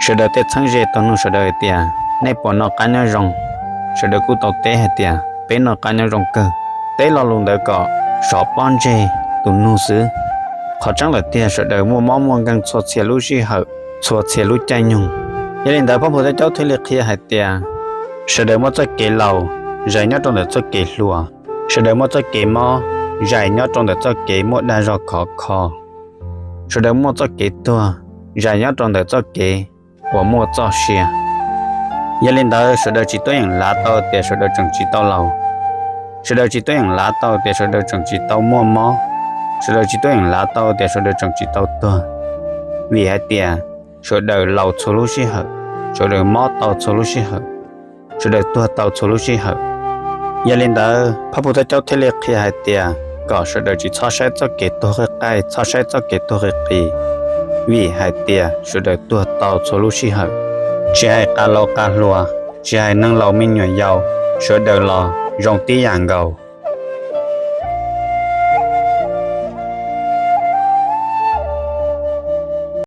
Sawv daws tej txheeb ze tau nug sawv daws hais tias nej puas noj qab nyob zoo. Sawv daws kuj tau teb hais tias peb noj qab nyob zoo kawg. Teb lo lus ntawd kom sov pob ntseg tus nug xwb. Qhov tseeb lawm tiag sawv daws muaj mob muaj nkeeg txhua txhia lub sij hawm, txhua txhia lub caij nyoog. Yog li ntawd Phaj Phu Thaj Caub thiaj li qhia hais tias sawv daws muaj txoj kev laus zais nyob rau ntawm txoj kev hluas, sawv daws muaj txoj kev mob zais nyob rau ntawm txoj kev muaj dag zog khov kho, sawv daws muaj txoj kev tuag zais nyob rau ntawm txoj kev uas muaj txoj sia. Yog li ntawd sawv daws tsis tuaj yeem lav tau tias sawv daws tseem tsis tau laus, sawv daws tsis tuaj yeem lav tau tias sawv daws tseem tsis tau muaj mob, sawv daws tsis tuaj yeem lav tau tias sawv daws tseem tsis tau tuag, vim hais tias sawv daws laus txhua lub sij hawm, sawv daws mob tau txhua lub sij hawm, sawv daws tuag tau txhua lub sij hawm. Yog li ntawd Phaj Phu Thaj Caub thiaj li qhia hais tias kom sawv daws tsis txhob saib txoj kev tuag qis qaij, txhob saib txoj kev tuag qis qis, vim hais tias sawv daws tuag tau txhua lub sij hawm. Tsis hais qas laus qas hluas, tsis hais neeg laus me nyuam yaus, sawv daws los zoo tib yam nkaus.